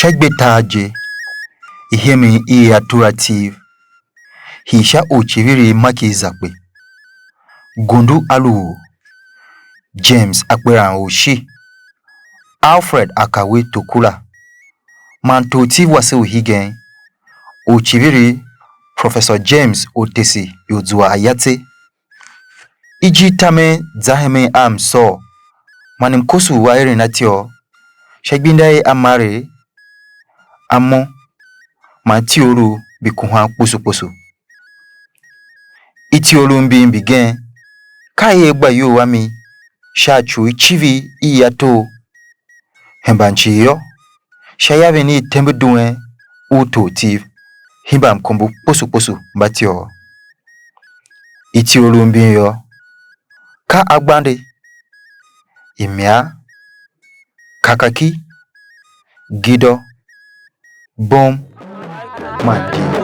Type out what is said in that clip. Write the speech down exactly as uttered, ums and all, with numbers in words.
Sha igbetar je, ihemen i atura Tiv hii sha oricivir Maki Zakpe, Gundu Aluor, James Akperan Oshi, Alfred Akawe Tokula, man tortiv wase u hegen, oricivir Professor James Otesi Iozua Ayatse. Ijir tamen za hemen a msôr man mkoso u a eren atyô sha igbenda i a marer, amo, man itiorugh mbi kuhan kposo kposo. Itiorugh mbin mbigen ka i a gba iyol a mi sha ci u icivir i ator. Hemban cii yô, sha yaven i tembe duen u tortiv, himba mkombo kposo kposo mba tyôô. Itiorugh mbin yô, ka agbande, imia, kakaki, gidô, bom, man ijiir.